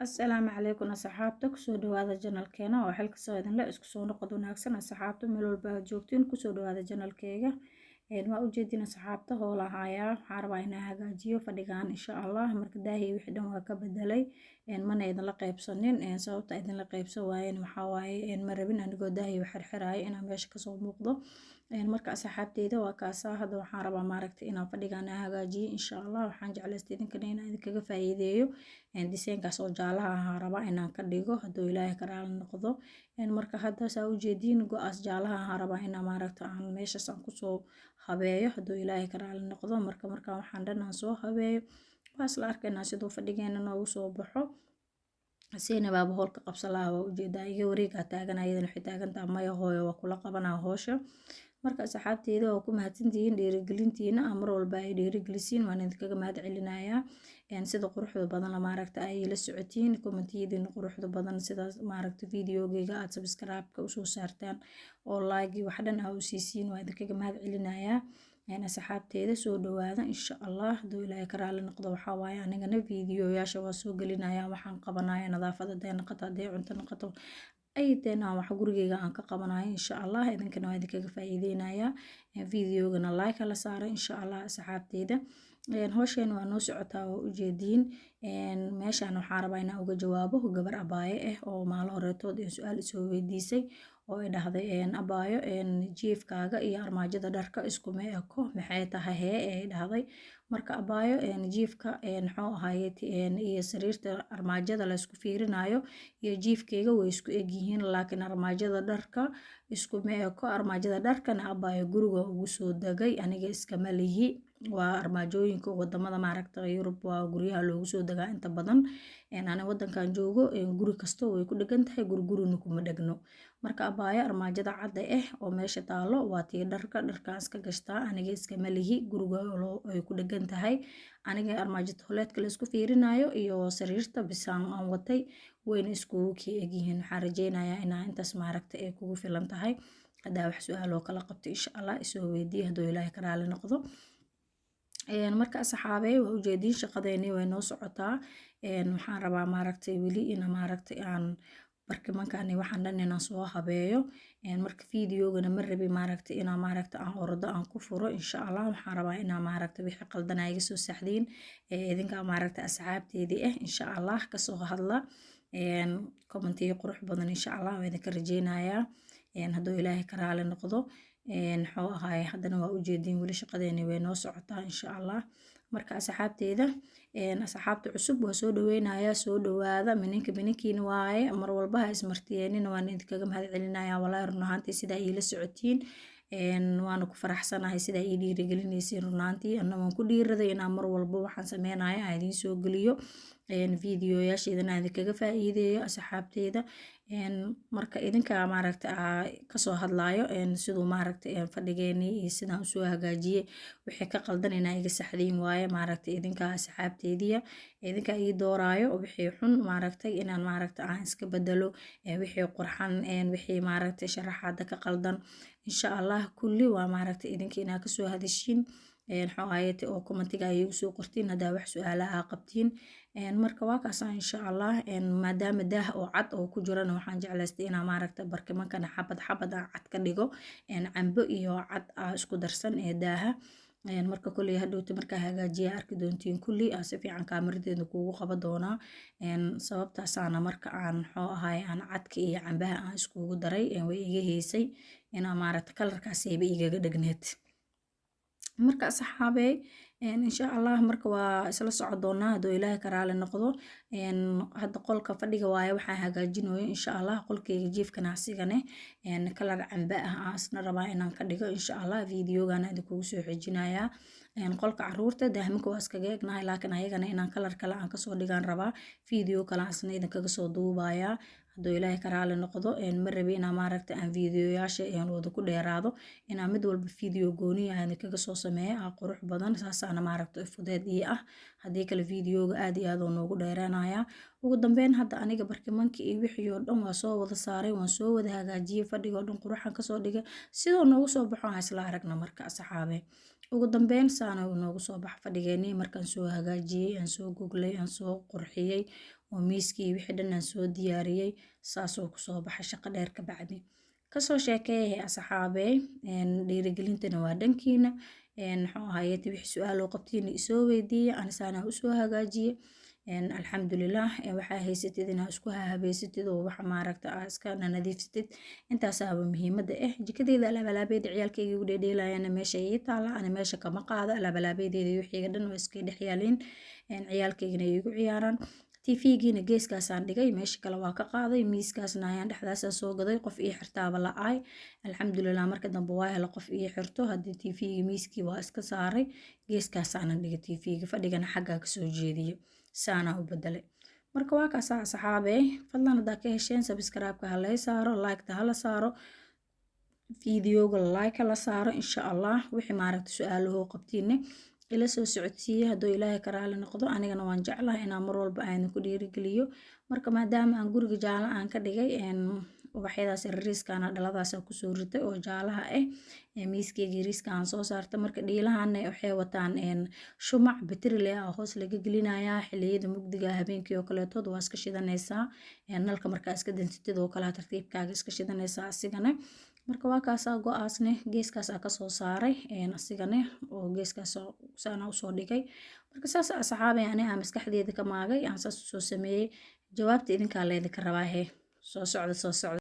Asalaamu calaykum asxaabta, kusoo dhawaada channelkeena oo xilka soo idinle isku soo noqod wanaagsan. Asxaabta, meel walba aad joogtiin, kusoo dhawaada channelkeyga. Waa ujeedin asxaabta, hoola hayaa. Waxaan rabaa inaan hagaajiyo fadhigan, insha Allah. Marka daahii wixii dhan waa ka bedelay, mana idinla qaybsanin. Sababta idinla qaybsan waayeen waxaa waaye, ma rabin anigoo daahii xirxiraayo inaan meesha kasoo muuqdo. Marka asxaabteyda, waa kaasaa. Hadda waxaan rabaa, maaragtay, inaan fadhigan hagaajiyo, insha Allah. Waxaan jeclaystay idinkana inaan idinkaga faa'iideeyo. Diseenkaas oo jaalaha ahaan rabaa inaan ka dhigo, hadduu Ilaahay ka raali noqdo. Marka hadda saa ujeediin, go-aas jaalaha ahaan rabaa inaan, maaragta, aan meeshaas aan kusoo habeeyo, hadduu Ilaahay ka raali noqdo. Marka markaan waxaan dhan aan soo habeeyo, waa isla arkaynaa siduu fadhigeena noogu soo baxo. Seyna baaba hoolka qabsan lahaa, waa ujeedaa, iga wareegaa taagan. Ayadana waxay taagantaha, "Maya hooyo, waa kula qabanaa hoosha." Marka asxaabteyda, waa ku mahadsantihiin dhiirigelintiina mar walba ay dhiirigelisiin. Waan idinkaga mahad celinayaa sida quruxda badan, maaragta, ay la socotiin, commentiyadiina quruxda badan, sidaas, maaragta, videogeyga aad subscribe-ka usoo saartaan oo like wax dhan aa u siisiin. Waa idinkaga mahad celinayaa asxaabteeda. Soo dhawaada, insha Allah. Hadduu Ilaahay ka raali noqdo, waxaa waaye, anigana videoyaasha waa soo gelinaya waxaan qabanaya, nadaafad hadday noqoto, hadday cunto noqoto, aydeena wax gurigeyga aan ka qabanayo, insha Allah. Idinkana waa idinkaga faa'iideynayaa. Videogana like la saaro, insha Allah. Asxaabteyda, hawsheen waa noo socotaa, waa ujeediin. Meeshaan waxaan rabaa inaan uga jawaabo gabar abaayo ah oo maalo horeetood su-aal isoo weydiisay oo ay dhahday, "Abaayo, jiifkaaga iyo armaajada dharka iskuma eko, maxay tahay hee?" ay dhahday. Marka abaayo, jiifka muxuu ahaye iyo sariirta armaajada la isku fiirinayo iyo jiifkeyga way isku egyihiin, laakiin armaajada dharka iskuma eko. Armaajada dharkana, abaayo, guriga ugu soo degay, aniga iskama lihi. Waa armaajooyinka wadamada, maaragta, Yurub, waa guryaha loogu soo degaa inta badan. Ani wadankan joogo guri kasta way ku dhegan tahay, gurigurina kuma dhegno. Marka abaayo, armaajada cadda ah oo meesha taalo waa tii dharka, dharkaan iska gashtaa, aniga iskama lihi, guriga ay ku dhegan tahay. Aniga armaajo toiletka la isku fiirinayo iyo sariirta bisaan aan watay wayna iskugu kii egyihiin. Waxaan rajeynayaa inaa intaas, maaragta, ay kugu filan tahay. Haddaa wax su-aal oo kala qabto, insha Allah, isoo weydiiya, hadduu Ilaahay ka raali noqdo. Marka asxaabey, waa ujeediin, shaqadeeni way noo socotaa. Waxaan rabaa, maaragtay, weli ina, maaragtay, aan barkimankani waxaan dhan inaan soo habeeyo. Marka videogana ma rabi, maaragtay, inaan, maaragta, aan ordo aan ku furo, insha Allah. Waxaan rabaa inaan, maaragta, wixii qaldan iga soo saxdiin idinka, maaragta, asxaabteedii ah, insha Allah. Kasoo hadla commentiyo qurux badan, insha Allah, waa idinka rajeynayaa, hadduu Ilaahay ka raali noqdo. Muxuu ahaay, haddana waa ujeediin, weli shaqadeeni way noo socotaa, insha Allah. Marka asxaabteeda, asxaabta cusub waa soo dhaweynayaa, soo dhawaada. Mininka mininkiina waaye, mar walba ha ismartiyeenina. Waan idinkaga mahad celinaya, walaahi, run ahaantii, sidaa iila socotiin. Waana ku faraxsanahay sidaa ii dhiirigelinaysiin. Run ahaantii, anna waan ku dhiiraday inaan mar walba waxaan sameynaya aan idiin soo geliyo, videoyaasheedana aan idinkaga faa'iideeyo, asxaabteeda. Marka idinka, maaragta, kasoo hadlaayo siduu, maaragta, fadhigeenii iyo sidaan usoo hagaajiyey, wixii ka qaldan inaa iga saxdiin waaye, maaragta. Idinka asxaabteediya, idinka ii dooraayo wixii xun, maaragtay, inaan, maaragta, aan iska bedelo, wixii qurxan, wixii, maaragtay, sharaxaada ka qaldan, insha Allah. Kulli waa, maaragta, idinka inaa kasoo hadashiin, muxuu ahayte, oo commentiga ay igu soo qortiin haddaa wax su-aalaha qabtiin. Marka waa kaasa, insha Allah. Maadaama daah oo cad oo ku jirana, waxaan jeclaystay inaa, maaragta, barkimankana xabad xabad aan cad ka dhigo, cambo iyo cad aa isku darsan ee daaha. Marka kolley hadhowta markaa hagaajiya arki doontiin, kulli aa si fiican kaamiradeeda kuugu qaba doonaa. Sababtaasaana marka aan, muxuu ahaay, aan cadka iyo cambaha aan iskugu daray. Way iga heysay inaa, maaragta, colorkaasayba igaga dhegneed. Marka asxaabey, insha Allah, marka waa isla soco doonaa, hadduu Ilaahay ka raali noqdo. Hadda qolka fadhiga waaye waxaan hagaajinayo, insha Allah. Qolkeyga jiifkana asigane color cambe ah aan isna rabaa inaan ka dhigo, insha Allah. Videogana idinkugu soo xejinayaa. Qolka caruurta daahminka waa iskaga egnahay, laakiin ayagana inaan color kale aan kasoo dhigaan rabaa. Video kale asna idinkaga soo duubayaa, hadduu Ilaahay ka raali noqdo. Ma rabi inaa, maaragta, aan videoyaasha wada ku dheeraado, inaa mid walba video gooniya aan idinkaga soo sameeyo aa qurux badan. Saasaana, maaragta, fudeed ii ah. Haddii kale videoga aad iyo aad oo noogu dheeraanaya. Ugu dambeyn, hadda aniga barkimanka iyo wixii oo dhan waa soo wada saaray, waan soo wada hagaajiyey, fadhiga oo dhan quruxan kasoo dhigay. Sidoo noogu soo baxo aan isla aragna. Marka asxaabe, Ugu dambeyn saana noogu soo baxa fadhigeenii markaan soo hagaajiyey, aan soo goglay, aan soo qurxiyey oo miiskii wixii dhan aan soo diyaariyey, saasoo kusoo baxa shaqo dheer ka bacdi. Kasoo sheekeeyay asxaabey, dhiirigelintana waa dhankiina. Muxuu ahaayey, wixii su-aal oo qabtiina isoo weydiiya, anisaana usoo hagaajiyey, alxamdulilah. Waxaa haysatid inaa isku habeysatid oo waxa maaragta aa iska nadiifsatid, intaasaaba muhiimada ah. Jikadeyda alaabalaabeeda ciyaalkayga igu dheedheelayana meesha ii taala, ana meesha kama qaado. Alaabalaabedeeda wixiiga dhan waa iska dhex yaaliin, ciyaalkaygana igu ciyaaraan. TV-giina geeskaasaan dhigay, meesha kale waa ka qaaday. Miiskaasna ayaan dhexdaasaan soo gaday, qof ii xirtaaba la-aay. Alxamdulilah, marka dambe waa hela qof ii xirto. Haddii TV-ga miiskii waa iska saaray, geeskaasaana dhigay TV-ga, fadhigana xaggaa kasoo jeediyey, saanaa u bedelay. Marka waa kaasaa asxaabey. Fadlan haddaa ka hesheen, subscribe-ka ha lay saaro, like-ta hala saaro, videoga like la saaro, insha Allah. Wixii maaragta su-aalahoo qabtiine ila soo socodsiiye, hadduu Ilaahay ka raali noqdo. Anigana waan jeclahay inaan mar walba aan ku dhiirigeliyo. Marka maadaama aan guriga jaalo aan ka dhigay, ubaxyadaas yariiskaana dhaladaas kusoo ritay oo jaalaha ah, miiskeyga yariiska aan soo saartay. Marka dhiilahana waxay wataan shumac bateri leh oo hoos laga gelinayaa. Xilliyada mugdiga habeenkii oo kaleetood waa iska shidanaysaa nalka, markaa iska dansatid oo kale tartiibkaaga iska shidanaysaa asigana. Marka waa kaasaa, go-aasne geeskaasaa kasoo saaray asigane oo geeskaas saana usoo dhigay. Marka saas asxaabay, ani aan maskaxdeeda ka maagay, aan saas usoo sameeyey. Jawaabta idinkaa leedinka rabaa. Hee, soo socda, soo socda.